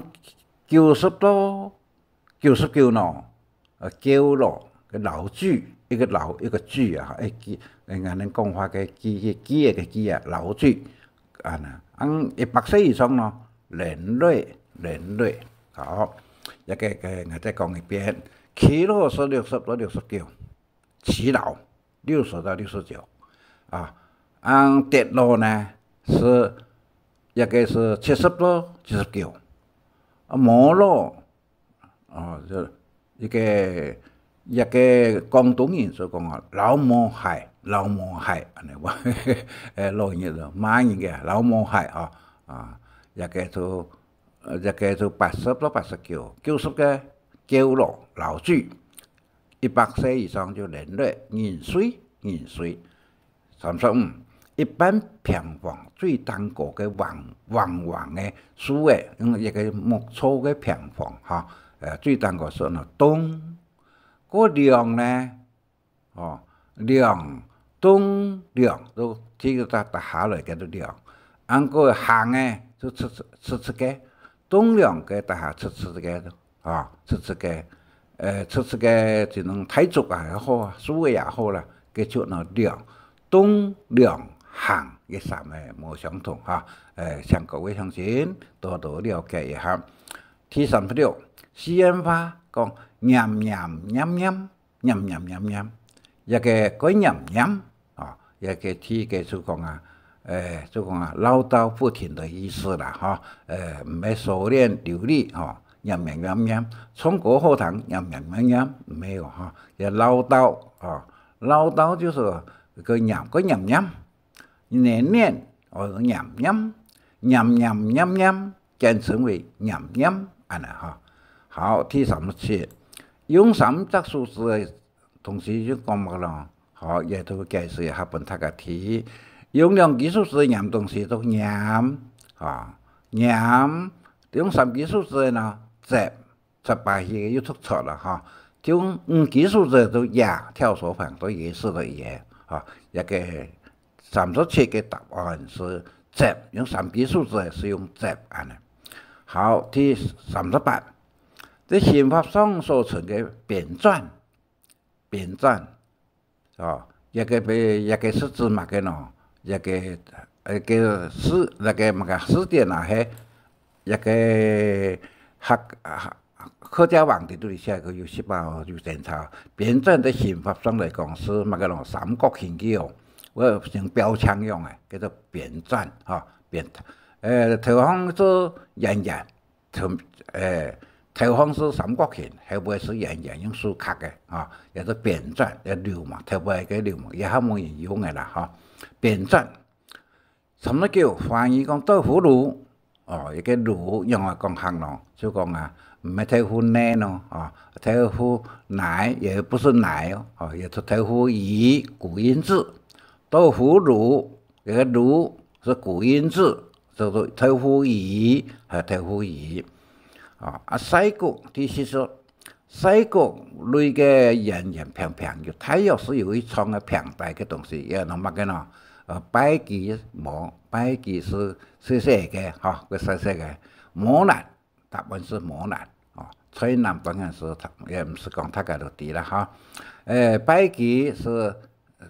九十到九十九呢， 呃，耨老，个老耨，一个老，一个耨啊，哎，耆，哎，𠊎等講話个耆，个耆，个耆啊，老耨，啊，那，恁一百歲以上呢，年老，年老，好，這个，个，𠊎再講一遍，耆老係六十到六十九，耆老，六十到六十九，啊，恁跌老呢，係，這个係七十到七十九，啊，毛老， 哦，就一个，一个廣東人所講啊，老毛蟹，老毛蟹，恁樣話，誒，老人就罵人个老毛蟹啊，啊，這个就，呃，這个就八十到八十九，九十个耨老，老耨，一百歲以上就年老，人壽，人壽。 三十五，一般病房最頂高个橫，橫橫个樹仔，用一个木造个病房，哈，呃，最頂高係安到棟。該樑呢，哦，樑，棟樑，都提个搭，搭下來叫做樑。恁該行呢，就直直，直直个，棟樑个搭下直直个， 啊，直直个，呃，直直个，就講大竹啊也好啊，樹仔也好啦，該就安到樑，棟樑行，這三个無相同哈。呃，請各位鄉親多多了解一下。第三十六，四縣話講黏黏黏黏，黏黏黏黏，這个該黏黏， 哦，這个第一个就講啊，誒，就講啊，嘮叨不停的意思啦，吼，誒，毋係收斂流利，吼，黏黏黏黏，唱歌好聽，黏黏黏黏，毋係哦，吼，也嘮叨，哦，嘮叨就係个黏，个黏黏，黏黏，哦，黏黏，黏黏黏黏，簡稱為黏黏，恁樣吼。好，第三十七，用三隻手指个東西就講麼个咯？ 好，也都解釋一下分大家知。用兩支手指黏東西就黏，啊，黏，用三支手指呢，接，接把戲又讀錯了哈。用五支手指就也，挑手旁就也是个也，哈，這个三十七个答案係接，用三支手指係用接恁樣。好，第三十八，在刑法上所稱个編纂， 編纂。哦，這个被，這个係指麼个呢？這个，呃，个字，那个麼个字典啊，係這个客，客家網站肚裡寫个有十八哦，有檢查。編纂在刑法上來講係麼个呢？三角形个哦，或者像標槍樣个，叫做編纂，哈，編，呃，頭項係圓圓， 頭，誒，頭項係三角形，後背係圓圓用手刻个，吼，也係編纂，也鏤嘛，頭背个鏤嘛，也較無人用个啦，吼。編纂。三十九，華語講豆腐乳，哦，一个乳仰般講法咯，就講啊，毋係豆腐乳咯，哦，豆腐奶也不是奶哦，哦，也係豆腐乳，古音字，豆腐乳， 這个乳係古音字，叫做豆腐乳，係豆腐乳。啊，啊，癩骨，第四十，癩骨類个圓圓平平，有大約係有一長个平底个東西，也安到麼个呢？呃，疱疸，無，疱疸係細細个，吼，个細細个，毛瀾， 答案係毛瀾，哦，在南當然係，也毋係講大家都知啦，哈。誒，疱疸係，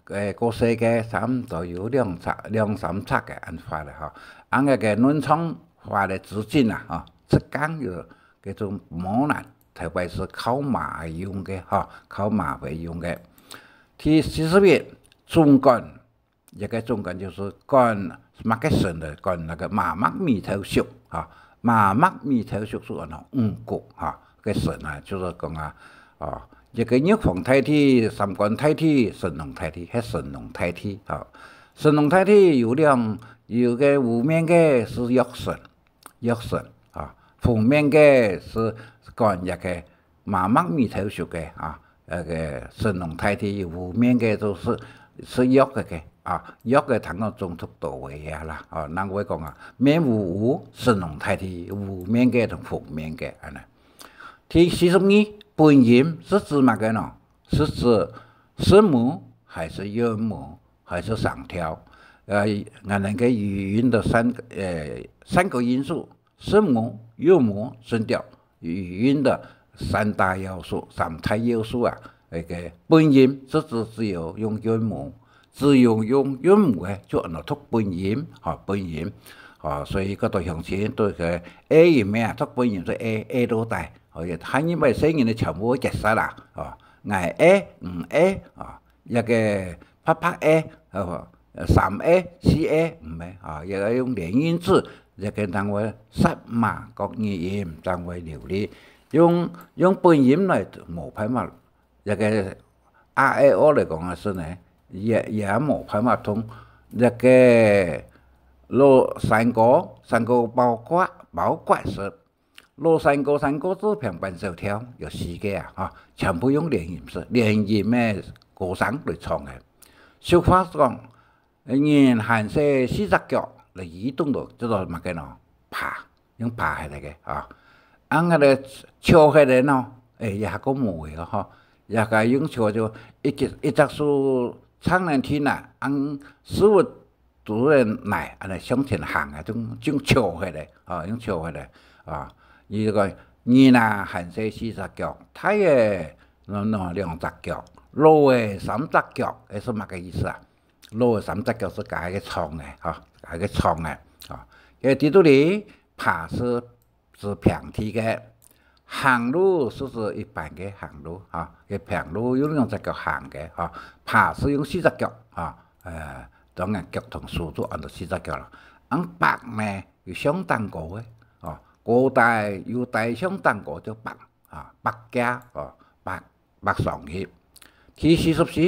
誒，過細个，差毋多有兩尺、兩三尺个恁闊个，哈。恁樣个軟長闊个直徑啊，哈，直徑有叫做毛瀾，特別係靠馬用个，哈，靠馬會用个。第四十一，總管，這个總管就是管麼个神个，管那个麻麥米頭屬哈，麻麥米頭屬是安到五穀哈，个神啊，就是講啊，哦，這个玉皇大帝、三官大帝、神農大帝，係神農大帝哈。神農大帝有兩，有个烏面个是藥神，藥神啊，紅面个是管這个麻麥米頭屬个啊，該个神農大帝有烏面个就係，係藥个个啊，藥个通講中毒到位啊啦，哦，人會講啊，面烏烏，神農大帝烏面个同紅面个恁呢。第四十二，本音係指麼个呢？係指聲母還係韻母？ 還係聲調。呃，𠊎等个語音个三，呃，三个因素，聲母、韻母、聲調，語音个三大要素，三大要素啊，該个本音係指只有用韻母，只有用韻母个，就安到讀本音，吼，本音。吼，所以各位鄉親對个A音个啊，讀本音係A，A到底。吼，也，還因為細人个全部會結煞啦，吼，𠊎A，你A，吼， 這个八八A，呃，三A、四A，毋係，啊，也愛用連音字，這个正會煞碼各語音，正會流利。用，用本音來無辦法，這个A、E、O來講个時呢，也，也無辦法通。這个老山歌，山歌包括，包括係 老山歌、山歌子、平板手調，有四个啊，哈，全部用連音字，連音个歌聲來唱个。俗話講，人還細四隻腳，來移動到，做到麼个呢？爬，用爬起來个啊。恁樣个翹起來呢，誒，也還過無个吼，也該用翹就一隻，一隻手撐能停啊，恁手 拄仔來，恁呢向前行啊，就，就翹起來，啊，用翹起來，啊。佢就講，人啊，還細四隻腳，大个，喏，喏，兩隻腳，老个三隻腳，該係麼个意思啊？老个三隻腳係該个長个，哈，該个長个，啊。該底肚裡，爬係 係平地个。行路係指一般个行路，哈，个平路用兩隻腳行个，哈，爬係用四隻腳，哈，呃，當然腳同手就安到四隻腳啦。恁伯呢，有相當高个，哦，高低有低相當高就伯，啊，伯家，哦，伯，伯上去。第四十四，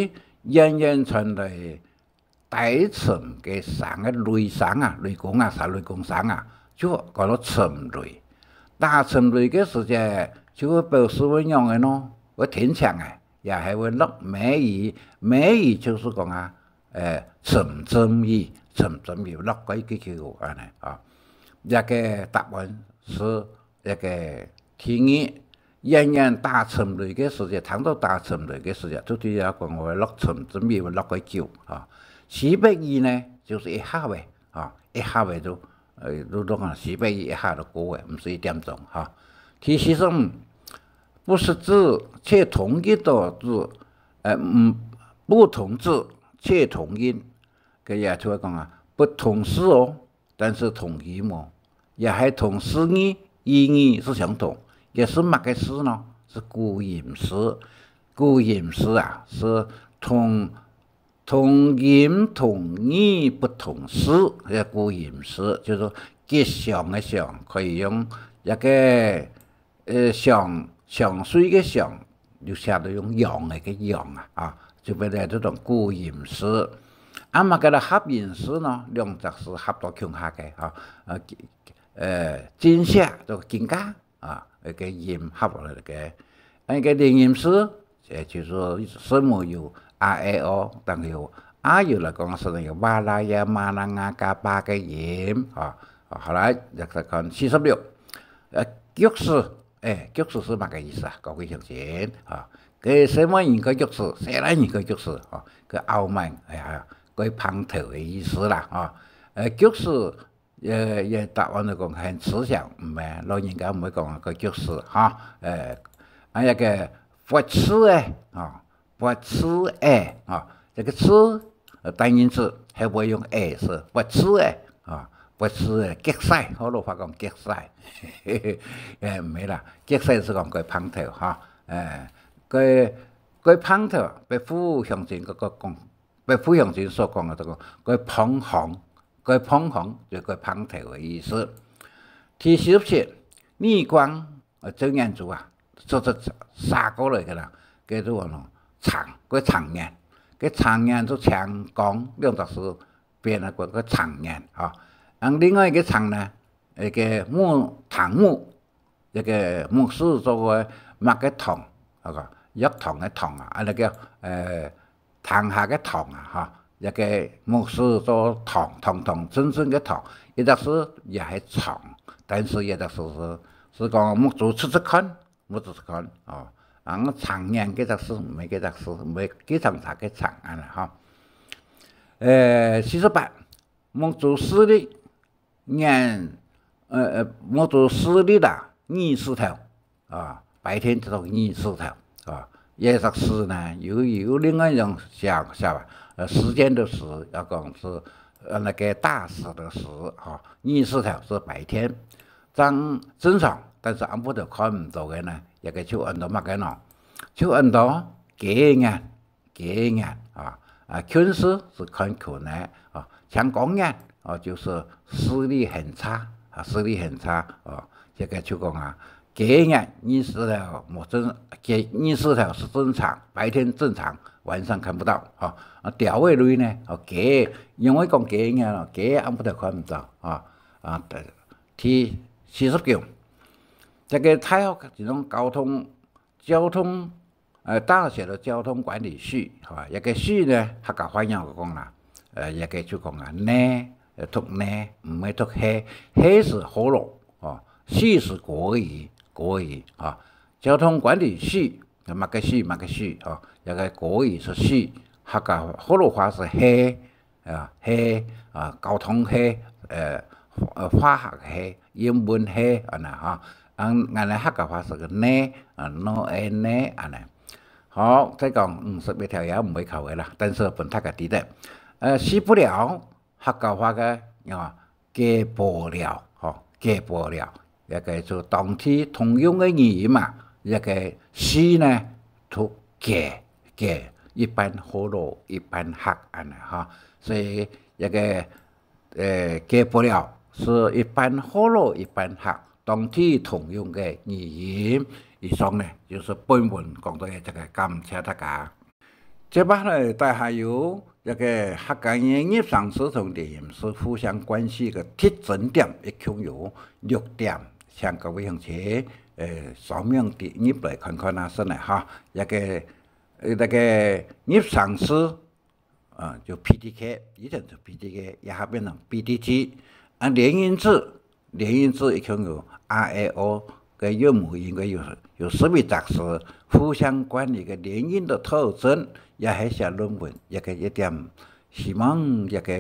遠遠傳來 低沉个聲个雷聲啊，雷公啊，射雷公聲啊，就講到沉雷。打沉雷个時節，就會表示會仰仔呢？會天晴啊，也係會落尾雨。尾雨就係講啊，呃，沉沉雨，沉沉雨落過幾久恁呢啊。這个答案係 這个第二，遠遠打沉雷个時節，聽到打沉雷个時節，就知影講會落沉，準備會落个久啊。四百餘呢，就係一下仔，啊，一下仔就，呃，就落啊，四百餘一下就過仔，毋係一點鐘哈。第四十五，不識字，卻同音到字，呃，嗯，不同字，卻同音。該也就係講啊，不同字哦， 但是同音哦，也係同字義，意義係相同。這係麼个字呢？係古音字。古音字啊，係同，同音同義不同字，這古音字，就係吉祥个祥，可以用這个 呃，相，相隨个相，又寫到用陽个个陽啊，啊，就變成這種古音字。啊嘛，該个合音字呢，兩隻字合到共下个，啊，呃，呃，近寫就近加，啊，該个音合落來个。啊，該个連音字，呃，就係聲母有a、e、o，當然有a，有來講係有哇、啦、呀、嘛、啦、啊、嘎、巴个音，啊，啊，好來，再看四十六，呃，局勢， 誒，局勢係麼个意思啊？各位鄉親，啊，該細妹人个局勢，細倈人个局勢，啊，該傲慢，哎呀，該膨頭个意思啦，啊。呃，局勢，呃，个答案來講，很慈祥，毋係，老人家毋會講个局勢，哈。呃，啊，該个發痴个，啊， 發痴仔，啊，這个痴，呃，單音字，還會用仔字，發痴仔，啊，發痴仔，激使，學老話講激使，誒，毋係啦，激使係講該膨頭，哈，誒，該，該膨頭，別府鄉親个，个講，北部鄉親所講个這個該膨風，該膨風就該膨頭个意思。第四十七，耳光，呃，照眼珠啊，就係射過來个啦，叫做喏，青，該青眼，該青眼就青光，兩隻字變啊，該該青眼吼。啊另外一個青呢，一個木，藤木，一個牧師做个麼个堂，那個藥堂个堂啊，啊那個呃堂下个堂啊，哈，一個牧師做堂，堂堂正正个堂，一隻字也係長，但是一隻字係係講目珠直直看，目珠直看哦，啊青眼該隻字毋係該隻字，毋係該長長个長恁呢哈。呃，四十八，目珠視力，眼，呃呃，目珠視力啊，二字頭啊，白天就讀二字頭啊。這隻字呢，有有另外一種寫寫法，呃，時間的時，要講是呃那個大時的時哈，二字頭係白天，正正常，但是暗晡頭看毋到个呢，這個就安到麼个呢？就安到雞眼。 雞眼啊，啊近視係看近个啊，青光眼啊，就係視力很差啊，視力很差啊。這個就講啊，雞眼二字頭無正，雞二字頭係正常，白天正常，晚上看不到啊。啊鳥仔類呢，哦雞，因為講雞眼咯，雞暗晡頭看毋到啊。啊第四十九，這個大學這種交通，交通 呃，大學个交通管理系，哈，這個系呢，客家話仰講啦，呃，這個就講啊，系，呃，讀系，毋係讀係，係係學老，哦，系係國語，國語，哈。交通管理系，麼个系，麼个系，哈，這個國語係系，客家學老話係係， 啊，係，啊，交通係，呃，呃，化學係，英文係，恁呢哈。恁，恁呢客家話係个系，啊，腦个系，恁呢。好，再講五十一條也毋會考个啦，但是分大家知得。呃，四不了，客家話个，啊，解不了，吼，解不了。 這個就當地通用个語音嘛，這個四呢，讀解，解，一半學老，一半客恁呢哈。所以這個，呃，解不了係一半學老，一半客，當地通用个語音。以上呢，就係本文講到這個，感謝大家。 接下來，大家有一個客家語入聲字同連音字互相關係个特徵點，一共有六點，請各位鄉親，呃，掃描入來看看啊，先來哈。一個，呃，該個入聲字，啊，就P T K，以前就P T K，這下變成P T T。啊，連音字， 連音字一共有a、e、o个韻母，應該有，有十一隻字，互相關聯个連音个特徵，也係寫論文一個一點，希望一個，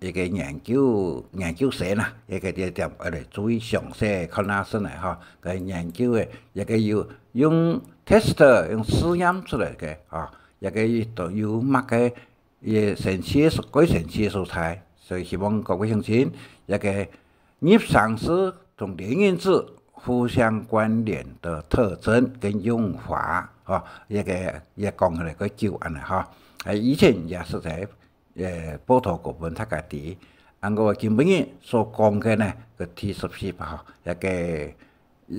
一個研究，研究生啊，一個一點，愛來注意詳細看下先來哈，个研究个，一個有用test，用試驗出來个啊，一個有，有麼个 也神奇个所，个神奇个所在。所以希望各位鄉親，這個入聲字同連音字互相關聯个特徵跟用法，吼，這個也講起來較久恁呢吼。啊，以前也係在，呃，報導過分大家知。啊，𠊎今晡日所講个呢，个第十四吧，吼，這個，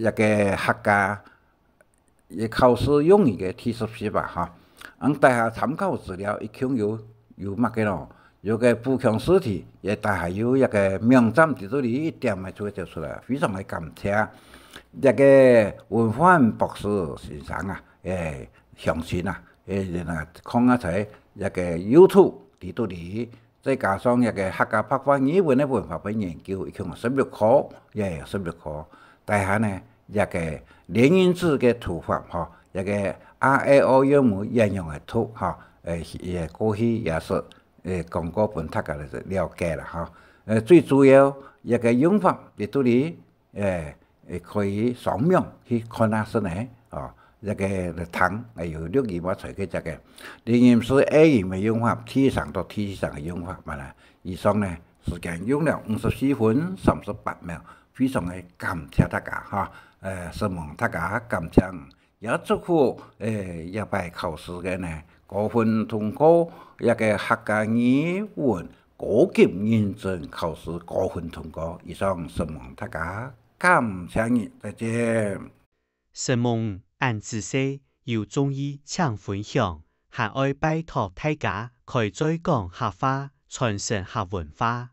這個客家 个考試用語个第十四吧，哈。恁大家參考資料一共有，有麼个咯？有个補強試題，也大家有一個網站在這裡一點仔就會得出來，非常个感謝。這個文煥博士先生啊，誒，鄉親啊，誒，那看啊在這個YouTube在這裡 再加上這個客家白話語文个文化个研究，一共十六課，也有十六課。大家呢，這個連音字个讀法，吼，這個a、e、o韻母仰般个讀，吼，誒，也過去也係，誒，講過分大家來了解啦，吼。呃，最主要，這個用法在這裡 誒，也可以上網去看下先呢，哦，這個來聽，還有錄音啊，在該隻个。連音字A音个用法，第一聲到第四聲个用法嘛啦。以上呢，時間用了五十四分三十八秒，非常个感謝大家哈，呃，承蒙大家感謝，也祝福，誒，這擺考試个呢，高分通過這个客家語文高級認證考試，高分通過。以上，承蒙大家，感謝你，再見。承蒙恁仔細，有中意請分享，還愛拜託大家開嘴講客話，傳承客文化。